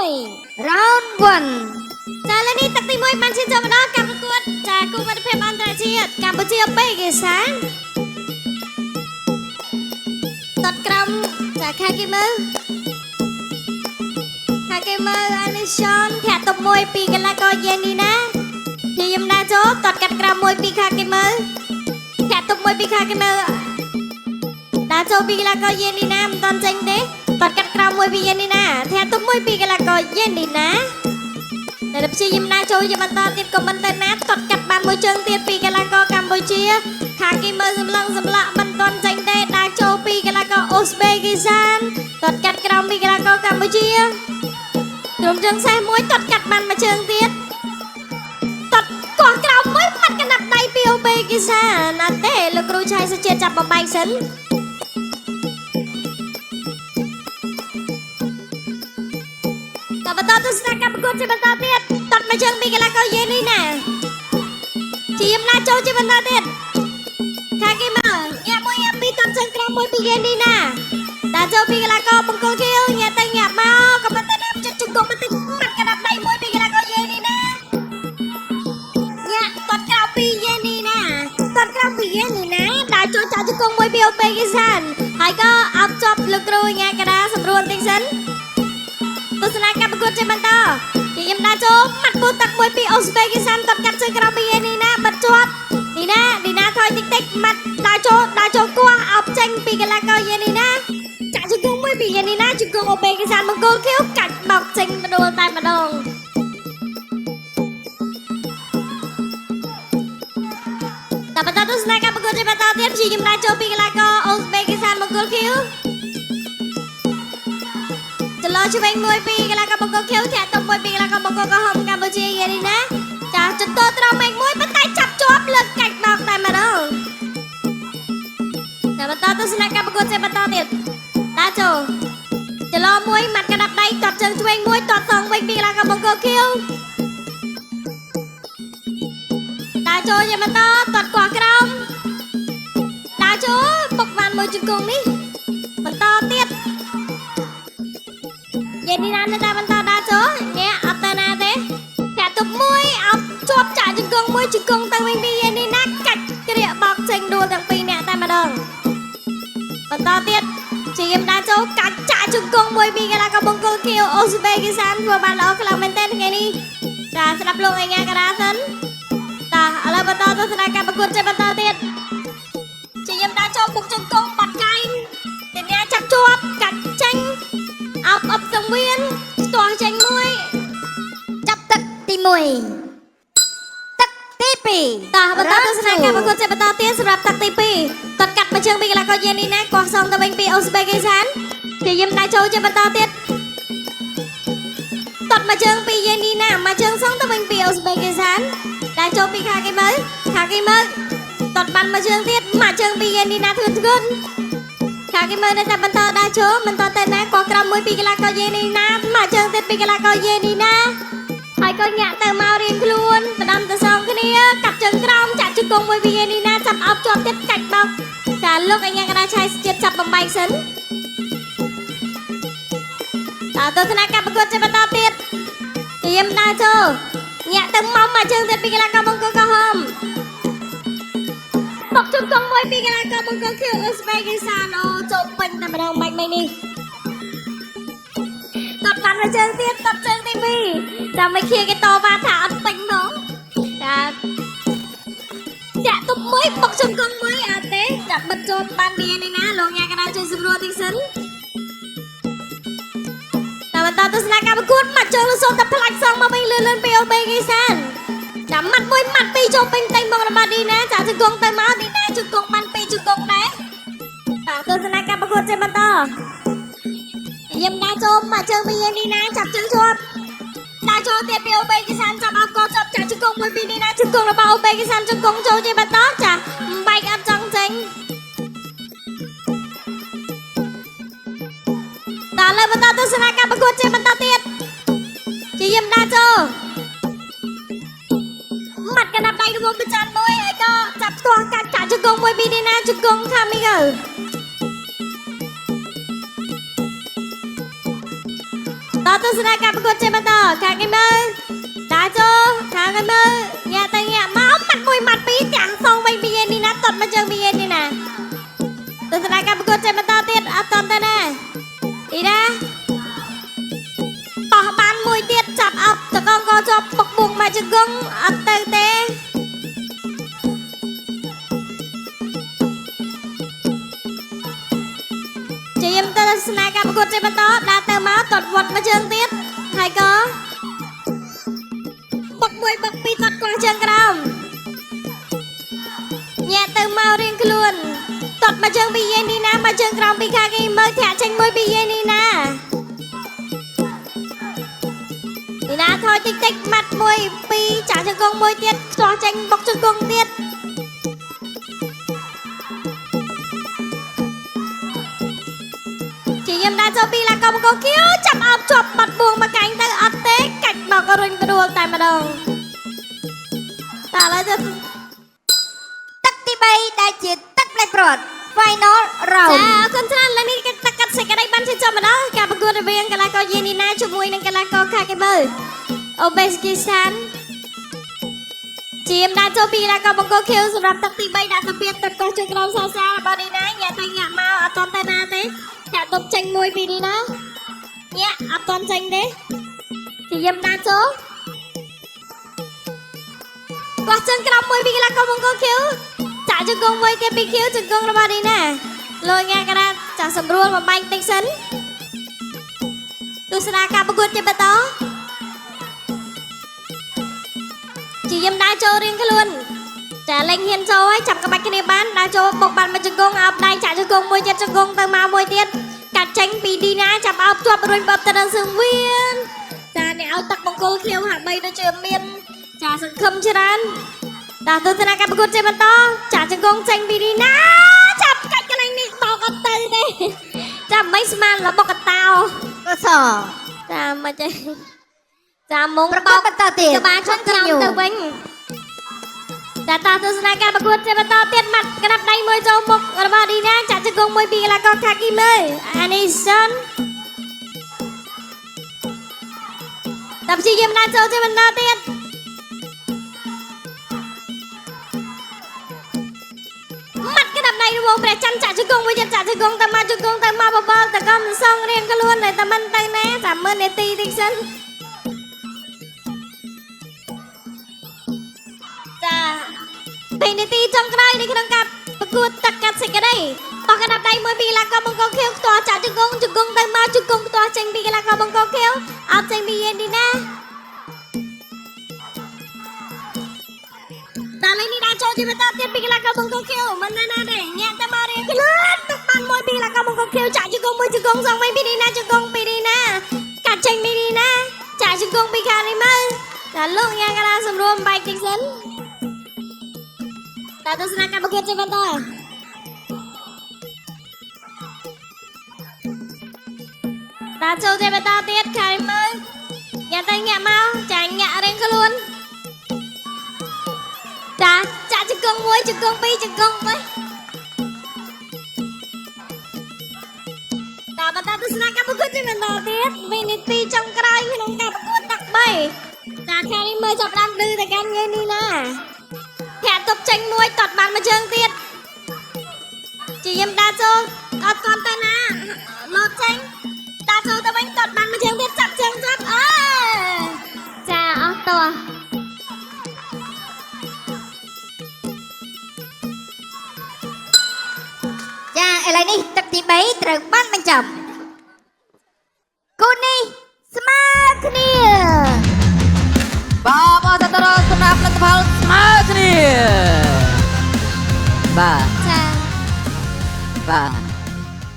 1 Round 1 ចាលើនេះទឹកទី1បានឈានចូលមកដល់ការប្រកួតចាគូមិត្តភាពអន្តរជាតិកម្ពុជាបេគីសានតតក្រមចាខាគីមើខាគីមើអាលីឈនធាក់តុបមួយពីកីឡាករយេនីណាព្យាយាមដើរចូលតតកាត់ក្រមមួយពីខាគីមើធាក់តុបមួយពីខាគីមើដើរចូលពីកីឡាករយេនីណាមិនតាន់ចេញទេតតកាត់ក្រមមួយពីយេនីណាធាក់តុបមួយពីកីឡាករយេនីណា ដែលព្យាយាមណាចូលជាបន្តទៀតក៏មិនទៅណាតត់កាត់បានមួយជើងទៀតពីកីឡាករកម្ពុជាខាគីមើលសម្លឹងសម្លាក់មិនទាន់ចេញទេដើរចូលពីកីឡាករអូស្បេគីសានតត់កាត់ក្រោមពីកីឡាករកម្ពុជាក្រុមជើងសេះមួយតត់កាត់បានមួយជើងទៀតតត់កោះក្រោមមួយបាត់កណ្ដាប់ដៃពីអូបេគីសានអត់ទេលោកគ្រូឆៃសុជាតិចាប់បំបែកសិនតបន្តទស្សនការប្រកួតជាបន្តទៀតតត់មួយជើងពីកីឡាករយេនេះណាជាយមណាចូលជាបន្តទៀតខាគីមើញាក់មួយញាក់ពីរតត់ជើងក្រោមមួយពីយេនេះណាដើរចូលពីកីឡាករបង្គោលខៀវញាក់ទៅញាក់មកក៏ប៉ុន្តែណាចិត្តជង្គង់បន្តិចបាត់កណ្ដាប់ដៃមួយពីកីឡាករយេនេះណាញាក់តត់ក្រោមពីយេនេះណាតត់ក្រោមពីយេនេះណាដើរចូលចាក់ជង្គង់មួយពីអូបេគីសានហើយក៏អោបជាប់លោកគ្រូញ៉ាកដាសម្រួលតិចសិនទស្សនការប្រកួតជាបន្តជាយមដាចូលម៉ាត់ពូទឹកមួយពីអូស្បេគីសានតត់កាត់ជើងក្រោមពីយេនីណាបិទជាប់នីណានីណាថយតិចតិចម៉ាត់ដើរចូលដើរចូលគោះអោបចេញពីកីឡាករយេនីណាចាក់ជង្គង់មួយពីយេនីណាជង្គង់អូបេគីសានមង្គលខៀវកាច់បោកចេញម្ដងតែម្ដងតបន្តទស្សនការប្រកួតជាបន្តទៀតជាយមដាចូលពីកីឡាករអូស្បេគីសានមង្គលខៀវចលោឆ្វេងមួយពីកីឡាករបង្គោលខៀវធាក់តុបមួយពីកីឡាករបង្គោលក្រហមកម្ពុជាយេនេះណាចាចន្ទត្រង់មេឃមួយប៉ុន្តែចាប់ជាប់លើកកាច់បោកតែម្ដងតែបន្តទស្សនការប្រកួតជាបន្តទៀតដើរចូលចលោមួយម៉ាត់កណ្ដាប់ដៃទាត់ជើងឆ្វេងមួយទាត់សងវិញពីកីឡាករបង្គោលខៀវដើរចូលជាបន្តទាត់កោះក្រោមដើរចូលបុកបានមួយជង្គង់នេះបន្តទៀតយេនីណានៅតែបន្តដើរចូលញាក់អត់ទៅណាទេធាក់ទុកមួយអោបជាប់ចាក់ជង្គង់មួយជង្គង់ទៅវិញពីយេនីណាកាច់ក្រៀកបោកចេញដួលទាំងពីរនាក់តែម្ដងបន្តទៀតជាយមដើរចូលកាច់ចាក់ជង្គង់មួយពីកីឡាករបង្គោលខៀវអូស្បេគីសានធ្វើបានល្អខ្លាំងមែនទែនថ្ងៃនេះចាស្ដាប់លោកអញ្ញាការាសិនតាឥឡូវបន្តទស្សនការប្រកួតជាបន្តទៀតជាយមដើរចូលបុកជង្គង់បាត់កែងទីអ្នកចាប់ជាប់កាច់ចេញអោបអបសង្វៀនស្ទាស់ចេញមួយ ចាប់ទឹកទី1ទឹកទី2 តោះបន្តទស្សនការប្រកួតជាបន្តទៀតសម្រាប់ទឹកទី2តត់កាត់មួយជើងពីកីឡាករយេនីណាកោះសងទៅវិញពីអូស្បេគីសានព្យាយាមដើរចូលជាបន្តទៀតតត់មួយជើងពីយេនីណាមួយជើងសងទៅវិញពីអូស្បេគីសានដើរចូលពីខាគីមើខាគីមើតត់បានមួយជើងទៀតមួយជើងពីយេនីណាធ្ងន់ធ្ងន់ខាគីមើនៅតែបន្តដើរចូលបន្តទៅណាកោះក្រោមមួយពីកីឡាករយេនីណាមួយជើងទៀតពីកីឡាករយេនីណាហើយក៏ញាក់ទៅមករៀងខ្លួនបដំទៅសងគ្នាកាត់ជើងក្រោមចាក់ជង្គង់មួយពីយេនីណាចាប់អោបជាប់ទៀតកាច់បោកចាលោកអញ្ញាកដាឆៃជាតិចាប់បំបែកសិនតើទស្សនការប្រកួតជាបន្តទៀតទៀមដើរចូលញាក់ទៅមកមួយជើងទៀតពីកីឡាករបង្គោលក្រហមបុកជង្គង់មួយពីកីឡាករបង្គោលខៀវអូស្បេគីសានអូចូលពេញតែម្ដងបាច់មិញនេះតត់បានមួយជើងទៀតតត់ជើងទី2ចាំមិនខៀគេតវ៉ាថាអត់ពេញហ្មងចាចាក់ទុំមួយបុកជង្គង់មួយអត់ទេចាបិទចូលបានវានេះណាលោកញ៉ាកដាជួយសម្រួលតិចសិនតើបន្តទស្សនការប្រកួតម៉ាត់ជើងលសូតែផ្លាច់សងមកវិញលឿនលឿនពីអូបេគីសានចាម៉ាត់មួយម៉ាត់ពីរចូលពេញផ្ទៃមករបស់ឌីណាចាជង្គង់ទៅមកឌីណាជង្គង់បានពីរជង្គង់ដែរតើទស្សនការប្រកួតជាបន្តយាមដើរចូលមកជើងពីយេនីណាចាប់ជើងជាប់ដើរចូលទៀតពីអូបេគីសានចាប់អោបកជាប់ចាក់ជង្គង់មួយពីនីណាជង្គង់របស់អូបេគីសានជង្គង់ចូលជាបន្តចាបែកអត់ចង់ចេញតើលើបន្តទស្សនការប្រកួតជាបន្តទៀតជាយាមដើរចូលម៉ាត់កណ្ដាប់ដៃរួមប្រច័នមួយហើយក៏ចាប់ផ្ទាស់កាច់ចាក់ជង្គង់មួយពីនីណាជង្គង់ខាមីកើ តទស្សនាការប្រកួតជាបន្តខាងគេមើលតាចូលខាងគេមើលញាក់ទៅញាក់មកម៉ាត់មួយម៉ាត់ពីរទាំងសងវិញពីយេនេះណាតត់មកជើងពីយេនេះណាទស្សនាការប្រកួតជាបន្តទៀតអត់តទៅណាអ៊ីណាប៉ោះបានមួយទៀតចាប់អប់តកងកជាប់បុកបុកមកជង្គង់អត់ទៅទេជាមទស្សនាការប្រកួតជាបន្តដើរទៅមកតត់វត្តមកជើងទៀតហើយក៏បុកមួយបុកពីរតត់កងជើងក្រោមញាក់ទៅមករៀងខ្លួនតត់មកជើងពីយេនេះណាមកជើងក្រោមពីខាងគេមើលធាក់ចេញមួយពីយេនេះណានេះណាថយតិចតិចម៉ាត់មួយពីរចាក់ជង្គង់មួយទៀតខ្ទាស់ចេញបុកជង្គង់ទៀតជាយមដាចូលពីឡាកមកគៀវចាប់អោបជាប់បាត់បួងមកកាញ់ទៅអត់ទេកាច់មកក៏រុញព្រួលតែម្ដងតើឥឡូវទៅ ទឹកទី3ដែលជាទឹកផ្លេចប្រត់ Final round ចាអរគុណច្រើនឡើយនេះគេតកាត់សេចក្តីបានជិះចំម្ដងការប្រកួតរវាងកីឡាករយេនីណាជាមួយនឹងកីឡាករខាកេមើអូបេសគីស្ថានជាមដាចូលពីកីឡាករបង្គោលខៀវសម្រាប់ទឹកទី3ដាក់សម្ពាធទឹកកោះជើងក្រោមសាសារបស់នីណាញាក់ទៅញាក់មកអត់ទាន់ទៅណាទេញាក់ទុំចេញមួយពីនីណាញាក់អត់ទាន់ចេញទេជាយមដាចូលកោះជើងក្រោមមួយពីកីឡាករបង្គោលខៀវចាក់ជង្គង់មួយទៀតពីខៀវជង្គង់របស់នីណាលោកញាក់កណាចាក់សម្រួលបំបាញ់តិចសិនទស្សនាការប្រកួតជាបន្តជាយមដើរចូលរៀងខ្លួនចាលេងហ៊ានចូលហើយចាប់ក្បាច់គ្នាបានដើរចូលបុកបានមួយជង្គង់អោបដៃចាក់ជង្គង់មួយទៀតជង្គង់ទៅមកមួយទៀតកាត់ចេញពីឌីណាចាប់អោបជាប់រុញបបទៅដល់សឹងវៀនចាអ្នកឲ្យទឹកបង្គោលខៀវហាក់បីដូចជាមានចាសង្ឃឹមច្រើនតទស្សនាការប្រកួតជាបន្តចាក់ជង្គង់ចេញពីឌីណាចាប់កាច់កន្លែងនេះបោកអត់ទៅទេចាមិនស្មានរបស់កតោ កស ចាមិនទេចាមុង ប្រកួតបន្តទៀត ក្បាលជន់ក្រោមទៅវិញចាតទស្សនាការប្រកួតជាបន្តទៀតម៉ាត់ក្តាប់ដៃមួយចូលមុខរបស់ឌីណាចាក់ជង្គង់មួយពីកីឡាករខាគីមើអានីសុនតព្យាយាមដើរចូលជាបន្តទៀតម៉ាត់ក្តាប់ដៃរវងព្រះច័ន្ទចាក់ជង្គង់មួយទៀតចាក់ជង្គង់ទៅមកជង្គង់ទៅមកបបល់តកំសងរៀងខ្លួនតែមិនទៅណាចាំមើលនាទីតិចសិនចាពេលនាទីចុងក្រោយនៅក្នុងការប្រកួតទឹកកាត់សេចក្តីបោះកណ្ដាប់ដៃមួយពីកីឡាករបង្គោលខៀវផ្ទាល់ចាក់ជង្គង់ជង្គង់ទៅមកជង្គង់ផ្ទាល់ចេញពីកីឡាករបង្គោលខៀវអត់ចេញពីយេនីណាតាលេងនេះដាក់ចូលជាបន្តទៀតពីកីឡាករបង្គោលខៀវមិនណាណាទេញាក់ទៅមករៀងខ្លួនទឹកបានមួយពីកីឡាករបង្គោលខៀវចាក់ជង្គង់មួយជង្គង់សងវិញពីនីណាជង្គង់ពីនីណាកាត់ចេញពីនីណាចាក់ជង្គង់ពីខាងនេះមើលចាលោកញ៉ាំកណាសម្រួមបែកតិចសិនតើទស្សនាការប្រកួតជាបន្តតាចូលជាបន្តទៀតខែមើលញ៉ាំទៅញាក់មកចាញាក់រៀងខ្លួនចាចាក់ជង្គង់មួយជង្គង់ពីរជង្គង់បីតើបន្តទស្សនាការប្រកួតជាបន្តទៀតវិនាទីចុងក្រោយក្នុងការប្រកួតទឹក3ចាខែនេះមើលចាប់ដើមឌឺទៅកាន់ងាយនេះណាធាក់ទប់ចេញមួយតត់បានមួយជើងទៀតជាយមដាចូលអត់ទាន់ទៅណាលោតចេញដាចូលទៅវិញតត់បានមួយជើងទៀតចាប់ជើងចាប់អើចាអស់តោះ ចាឥឡូវនេះទឹកទី3ត្រូវបានបញ្ចប់គូនេះស្មើគ្នា